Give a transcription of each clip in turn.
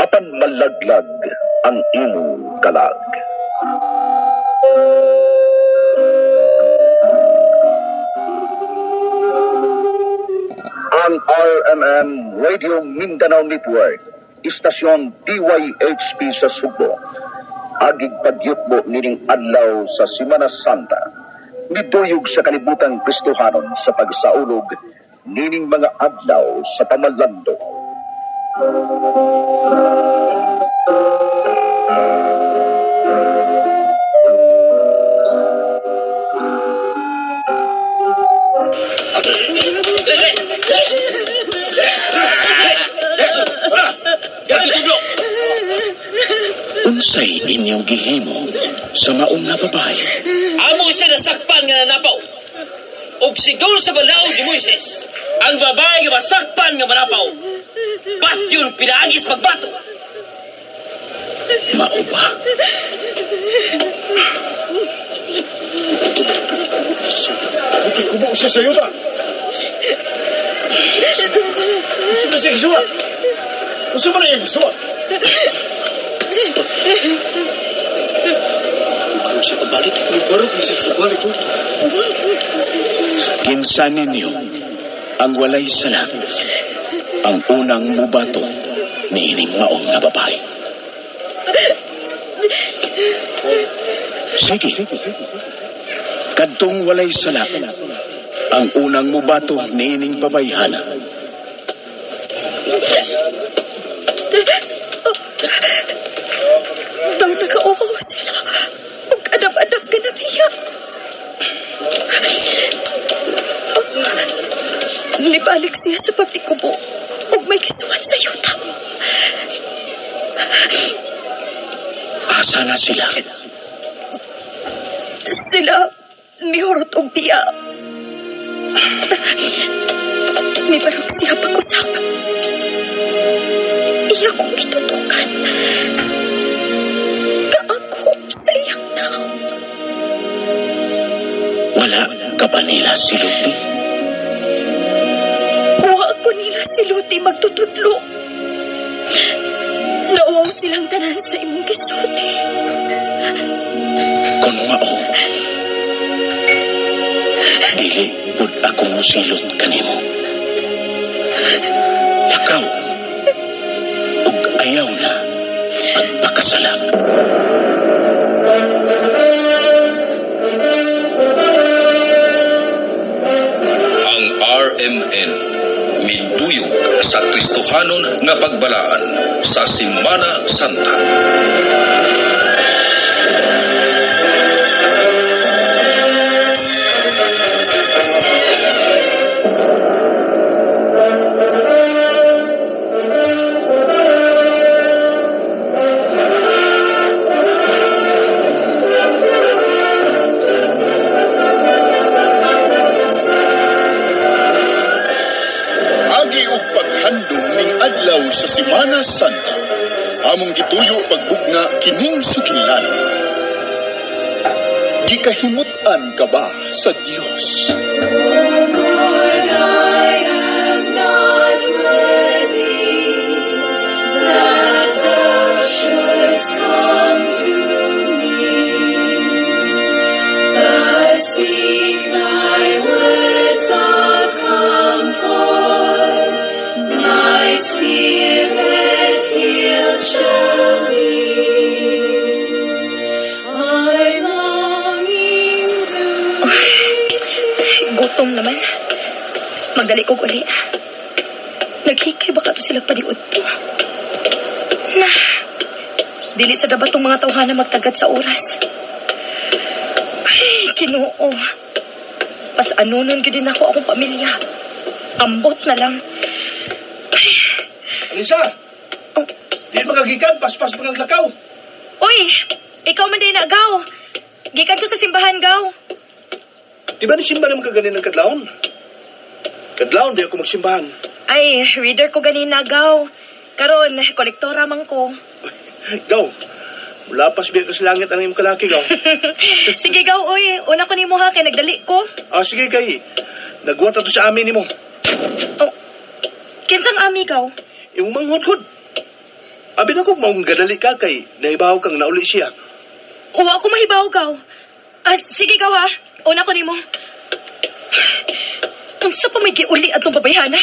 Apan malaglag ang imong kalag. Ang RMN Radio Mindanao Network, istasyon DYHP sa Sugbo, agig pagyutbo nining adlaw sa Semana Santa, niduyog sa kalibutang Kristohanon sa pagsaulog nining mga adlaw sa pamalando. Unsay inyong gihimo sa maong nga babae? Amo siya nasakpan nga nanapaw. Ug siguro sa balaod ni Moises, ang babae nga masakpan nga manapaw, batyon pinaagis pagbato. Mao ba? Kubo siya sa yuta. Gusto na siya gisuwa. Gusto mo na iya gisuwa. Barog siya pabalik. Barog siya pabalik. Kinsa ninyo ang walay sala ang unang mubato niining maong nga babae? Sige. Kadtong walay sala ang unang mubato niining babayhana. Daw nagauwaw sila. Ug adab-adab ka na niya. Nibalik siya sa pagtikubo ug may gisuwat sa yuta. Asa na sila? Sila mihurot og biya. Mibarog siya pag-usap. Iya kong gitutukan. Kaakop sa iyang naong. Wala ka ba nila si Lupi? Wa ko nila si Luti magtutudlo. Nauwaw silang tanan sa imong gisulti. Kung mao, dili pud ako mosilot kanimo. Lakaw, ug ayaw na pagpakasala. Ang RMN miduyog sa Kristohanon nga pagbalaan sa Semana Santa. Agi og paghandom ning adlaw sa Semana Santa. Among gituyo pagbugna kining sugilan. Gikahimut-an ka ba sa Dios? Gutom naman. Magdali kog uli. Naghikay baka to sila paniud to. Na, dili sa dapat tong mga tawhana magtagad sa oras. Ay, Ginoo. Pas anunon gid din ako akong pamilya. Ambot na lang. Alisa! Oh. Di magagikan, paspas magaglakaw. Uy, ikaw man din na, Gaw. Gikan ko sa simbahan, Gaw. Di ba ni simba naman kaganin ng kadlawon? Kadlawon, di ako magsimbahan. Ay, reader ko ganina, Gaw. Karon, kolektora man ko. Gaw, mula pas biya ka sa langit ang iyong kalaki, gaw. Sige, Gaw, uy. Una ko nimo ha, kay nagdali ko. Ah, sige kay. Nagwata to sa amin nimo. Oh, kinsang ami, Gaw? Imong manghod-hod. Abi na ko maong gadali ka kay nahibaw kang nauli siya. Uwa ko mahibaw gaw. Ah, sige gaw ha. Una ko nimo. Unsa pa may giuli atong babayhana?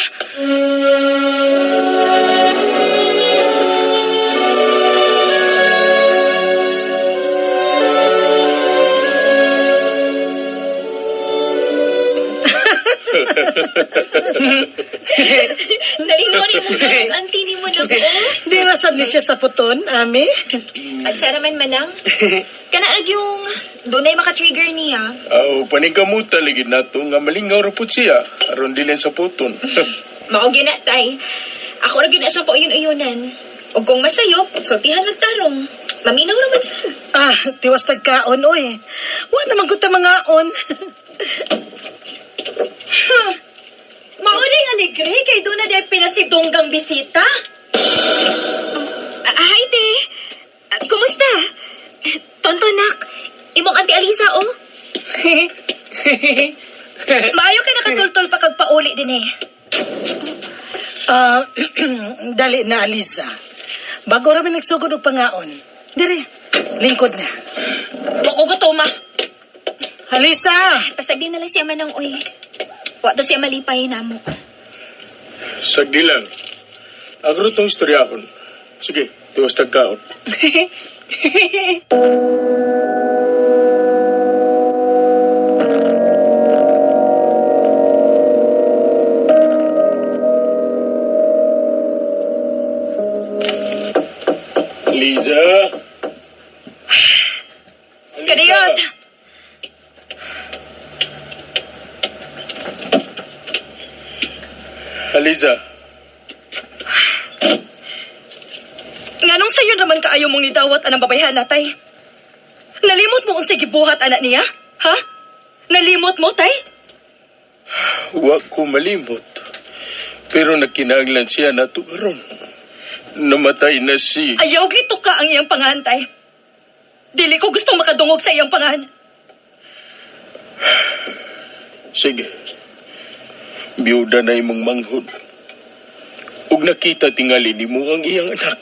Nalingon mo na, auntie ni mo na po. Di rasad ni siya sa puton, ami. Pagsara man manang. Kana rag yung dunay maka-trigger niya. Aw, paningkamuta lagi nato nga malingaw ra pud siya aron dili sa puton. Mao gyud na tay. Ako ra gyud na siya pauyon-uyonan. Ug kung masayop, sultihan lang tarong. Maminaw ra man sa. Ah, tiwas tagkaon, oy. Wa naman ko ta mangaon. Mauling alegre kay doon na dahil pinasidonggang bisita. Ah, hi, te. Ah, kumusta? Tonto, nak. Imong auntie Alisa, oh. Maayo kay nakatultol pa kag pauli din eh. Ah, dali na, Alisa. Bago ra mi nagsugod og pangaon. Dire, lingkod na. Wa ko gutoma. Alisa! Pasagdi na lang siya manang, oy. Wa to siya malipay namo. Sagdi lang. Agro tong istoryahon. Sige, tiwas tagkaon. Liza. Kadiyot. Aliza, Nganong sayo naman kaayo mong nidawat anang babayhana, tay? Nalimot mo unsay gibuhat anak niya? Ha? Nalimot mo, tay? wa ko malimot. Pero nagkinahanglan siya nato karon. Namatay na si... Ayaw gito ka ang iyang pangan, tay. Dili ko gustong makadungog sa iyang pangan. Sige. Biyuda na imong manghod. Ug nakita tingali nimo ang iyang anak.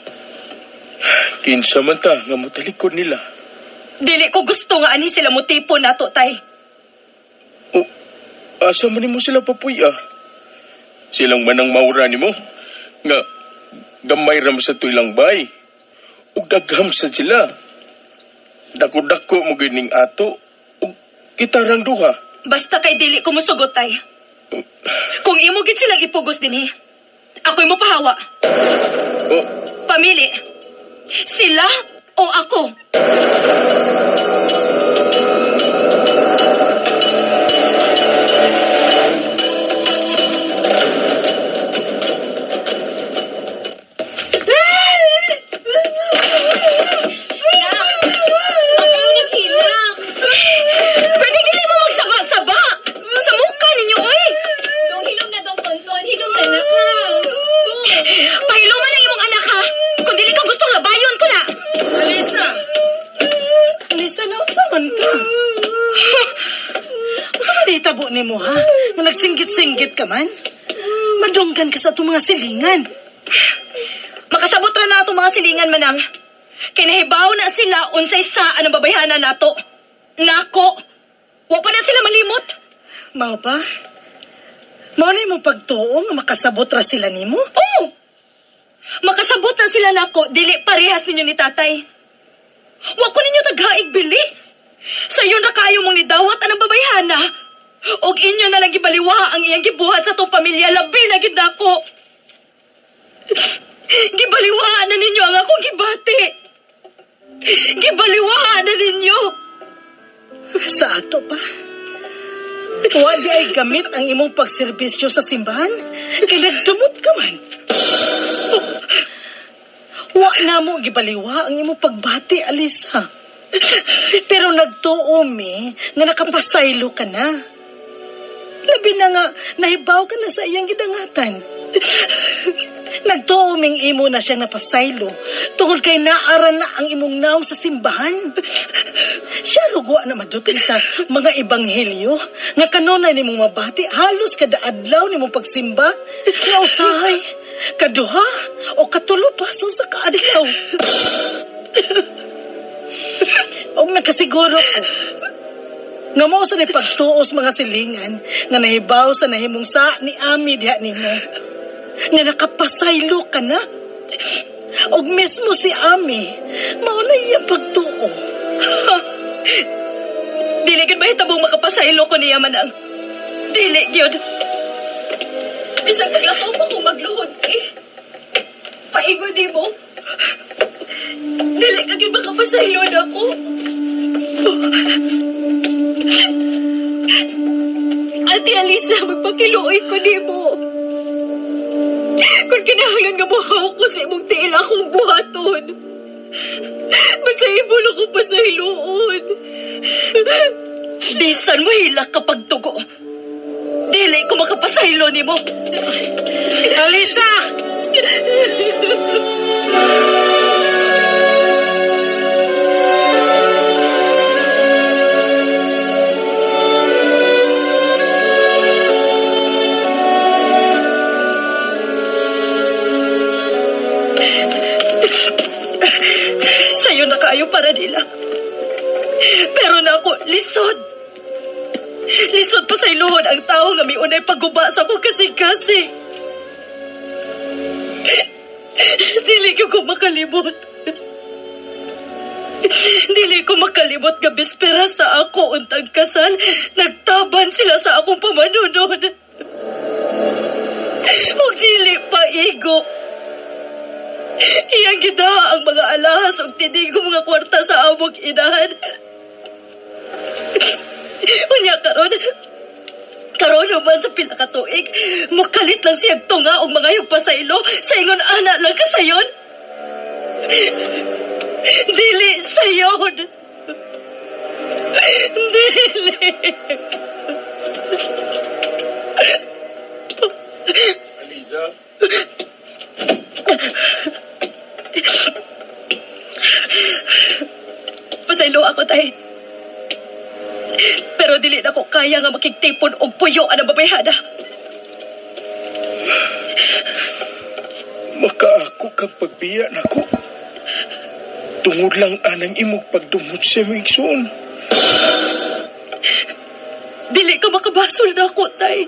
Kinsa man ta nga motalikod nila. Dili ko gusto nga ani sila motipo nato, tay. O, asa man nimo sila papuy ah? Silang manang maura nimo nga gamay ra man sa tuilang bay. Ug dagham sa sila. Dako-dako mo gining ato ug kita rang duha. Basta kay dili ko mosugot, tay. Kung imo gid silang ipugos dinhi, ako'y mopahawa. O, Pamili. Sila o ako? Ayaw naghilak. Pwede dili mo magsaba-saba! Sa mukha ninyo, oy! Dong hilom na dong tonton, hilom na na ka. Dong. Pahiluman ang imong anak, ha? Kung dili ka gustong labayon ko na! Alisa! Alisa, naunsa man ka? Unsa man itabo nimo ha? Nga nagsinggit-singgit ka man? Madunggan ka sa atong mga silingan. Makasabot ra na atong mga silingan, manang. Kinahibaw na sila unsay saan ang babayhana nato. Nako! Wa pa na sila malimot. Mao ba? Mao na imong pagtuo nga makasabot ra sila nimo? Oo! Makasabot na sila nako, dili parehas ninyo ni tatay. Wa ko ninyo taghaig bili. Sayon ra kaayo mong nidawat anang babayhana. Og inyo na lang gibaliwa ang iyang gibuhat sa atong pamilya, labi na gid nako. Gibaliwa na ninyo ang akong gibati. Gibaliwa na ninyo. Sa ato pa. Wa di ay gamit ang imong pagserbisyo sa simbahan. Kay nagdumot ka man. Wa na mo gibaliwa ang imong pagbati, Alisa. Pero nagtuo mi nga nakapasaylo ka na. Labi na nga, nahibaw ka na sa iyang gidangatan. Nagtuo ming imo na siya napasaylo tungod kay naara na ang imong naong sa simbahan. Siya rugwa na madutin sa mga ebanghelyo nga kanunay nimong mabati halos kada adlaw nimong pagsimba nga usahay. Kaduha o katulo paso sa kaadlaw. Og nakasiguro ko nga mao sa pagtuos mga silingan nga nahibaw sa nahimong sa ni Ami diha nimo nga nakapasaylo ka na. Og mismo si Ami mao na iyang pagtuo. Dili gyud mahitabong makapasaylo ko niya manang. Dili gyud. Bisan taglakaw pa kong magluhod, eh. Paigo di mo. Dili ka gyud makapasaylo nako. Ate Alisa, magpakiluoy ko nimo. Kung kinahanglan nga muhaw ko sa imong tiil akong buhaton. Basta imo lang ko pasayloon. Bisan mo hilak kapag tugo. Dili ko makapasaylo nimo. Alisa! Sayo na kaayo para nila. Pero na ako, lisod. Lisod pa sa iluhon ang tao nga miunay pagguba sa akong kasing-kasing. Dili ko ko makalimot. Dili ko makalimot nga bispera sa ako untang kasal. Nagtaban sila sa akong pamanunod. Ug dili pa igo. Iyang gidaha ang mga alahas ug tinig mga kwarta sa among inahan. Unya karon, karon human sa pila ka tuig, mukalit lang siyang tunga og mga pa sa ilo sa ingon ana lang kasayon. Dili sayon. Dili. Alisa, Pasaylo ako tay. Pero dili na ko kaya nga makigtipon og puyo ang babayhana. makaako kang pagbiya nako. Tungod lang anang imong pagdumot sa imong igsoon. Dili ka makabasol na ako, tay.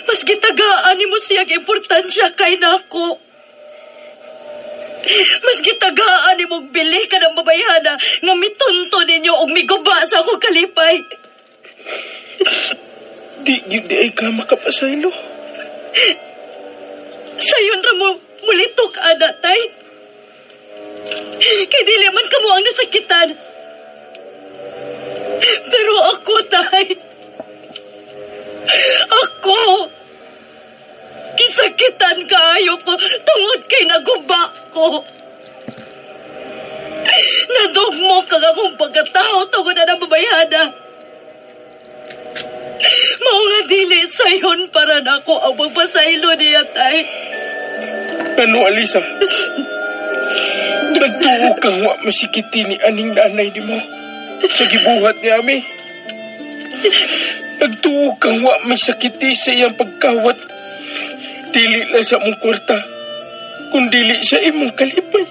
Mas gitagaan nimo siyang importansya kay nako. Mas gitagaan nimo og bili ka ng babayhana nga mitunto ninyo og miguba sa akong kalipay. Di gyud di ay ka makapasaylo. Sayon ra mo mulitok ana, tay. Kay dili man kamo ang nasakitan. Pero ako, tay. Ako! Gisakitan kaayo ko tungod kay naguba ko. Nadugmok kang akong pagkatao tungod na babayhana. Mao nga dili sayon para nako ang magpasaylo niya, tay. Ano, Alisa? Nagtuo kang wa masikiti ni aning nanay nimo sa gibuhat ni Ami. Nagtuo kang wa masakiti sa iyang pagkawat. Dili lang sa among kwarta, kundili sa imong kalipay.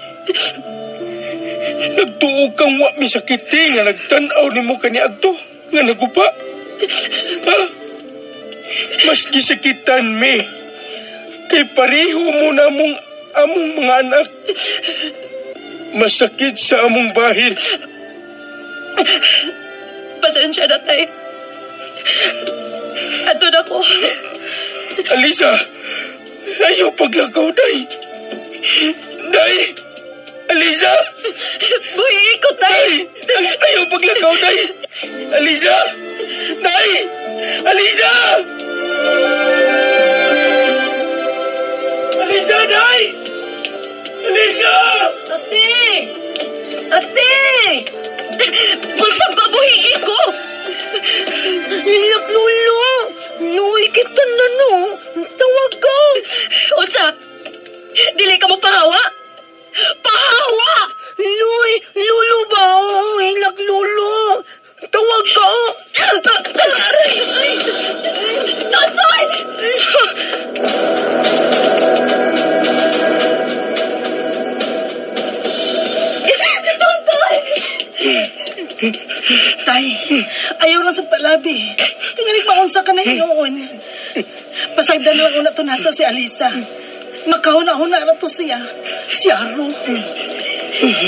Nagtuo kang wa misakiti nga nagtan-aw nimo kaniadto nga naguba. Ha? Mas gisakitan mi kay pareho mo na mong among mga anak. Masakit sa among bahin. Pasensya na, tay. Ato na ko. Alisa, ayaw paglakaw, day. Day! Alisa! Buhi ko, tay! Day! Ayaw paglakaw, day! Alisa! Day! Alisa! Alisa, day! Alisa! Ate! Ate! Bulsam ka, buhi ko! Ilak, Lolo! Luy, kita na, no? Tawag ka! Unsa? Dili ka mo pahawa? Pahawa! Luy, Lolo ba? Oh, hilak, Lolo! Tawag ka! Aray! Totoy! Tay, ayaw lang sa palabi. Tingalig maunsa ka na hinuon. Pasagdan na lang una to nato si Alisa. Makahuna-huna na to siya. Si Aro.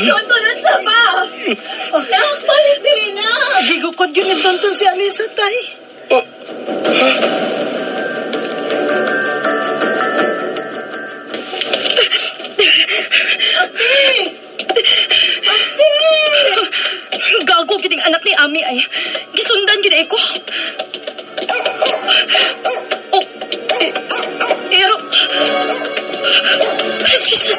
Tonton, unsa ba? Nakpalit diri na. Gigukod yun ni Tonton si Alisa, tay. Oh, Gago gining anak ni Ami ay. Gisundan gid ko. Oh, eh, pero Jesus,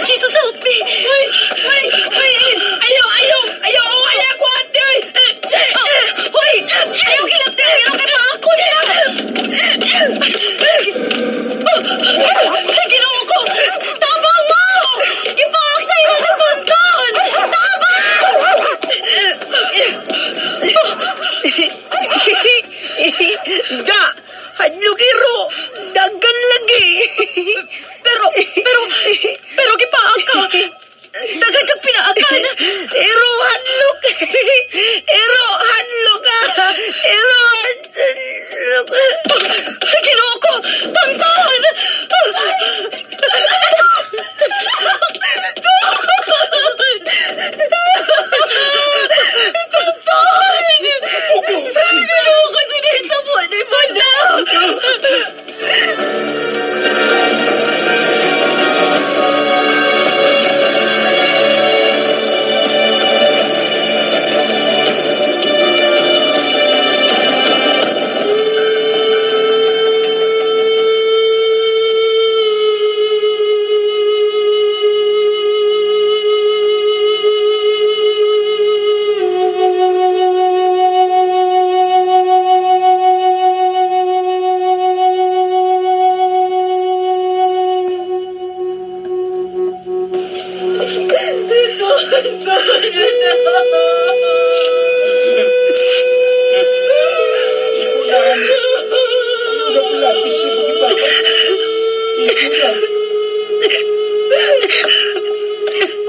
Jesus help me. Hoy, hoy, hoy, ayo, ayo, ayo, oh, ayo ko ate. Hoy, ayo kilap diri, pero kay maako niya. Ginoo ko! Tabang mo! Gipaak sa imo sa tonton! Tabang! Da! Hadlokiro! Dagan lagi! Pero, pero, pero gipaak ka! Dagan kag pinaakan! Iro hadlok! Iro hadlok ka! Iro hadlok! Ginoo ko! Tonton! Tonton! Ginoo ko, sinita po ni Manang!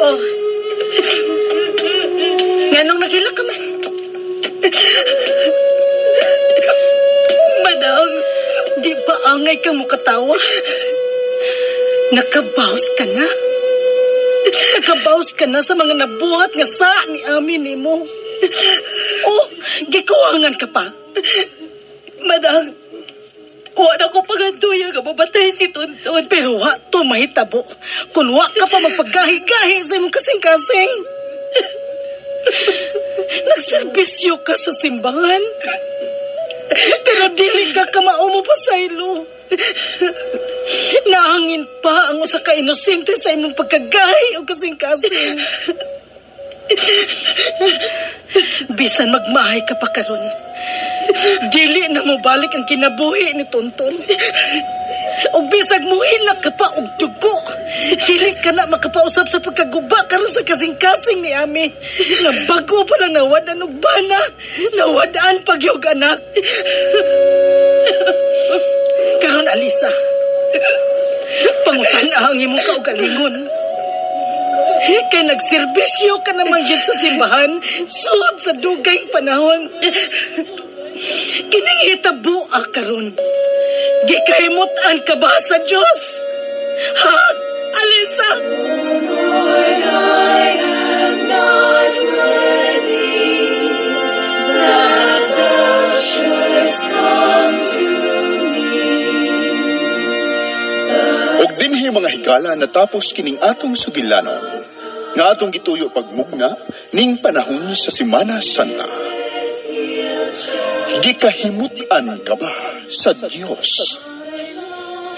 Oh. Nganong naghilak ka man? Manang, Di ba angay kang mukatawa? Nakabawas ka na. Nakabawas ka na sa mga nabuhat nga sa ni amin ni mo. Oh, gikuwangan ka pa. Manang, wala ko paganduya nga mabatay si Tonton. Pero wa to mahitabo. Kung wa ka pa magpagahi-gahi sa imong kasing-kasing. Nagserbisyo ka sa simbahan. Pero dili ka kamao mo pa sa ilo. Nahangin pa ang usa ka inosente sa imong pagkagahi o kasing-kasing. Bisan magmahay ka pa karon. Dili na mo balik ang kinabuhi ni Tonton. Og bisag muhilak ka pa og dugo. Dili ka na makapausap sa pagkaguba karon sa kasing-kasing ni Ami. Nga bago pa lang nawad-an og bana. Nawad-an pagyog anak. Karon Alisa. Pangutan ang imong kaugalingon. Kay nagserbisyo ka naman gyud sa simbahan sud sa dugay panahon. Kining hitabo karon. Gikahimut-an ka ba sa Diyos? Ha? Alisa? Og dinhi mga higala natapos kining atong sugilanon nga atong gituyo pagmugna ning panahon sa Semana Santa. Gikahimut-an ka ba sa Dios?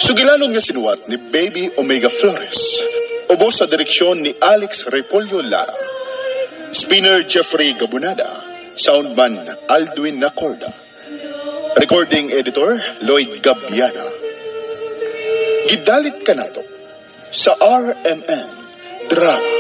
Sugilanon nga sinuwat ni Baby Omega Flores. Ubo sa direksyon ni Alex Repolyo Lara. Spinner Jeffrey Gabunada. Soundman Aldwin Nacorda. Recording editor Lloyd Gabiana. Gidalit kanato sa RMN Drama.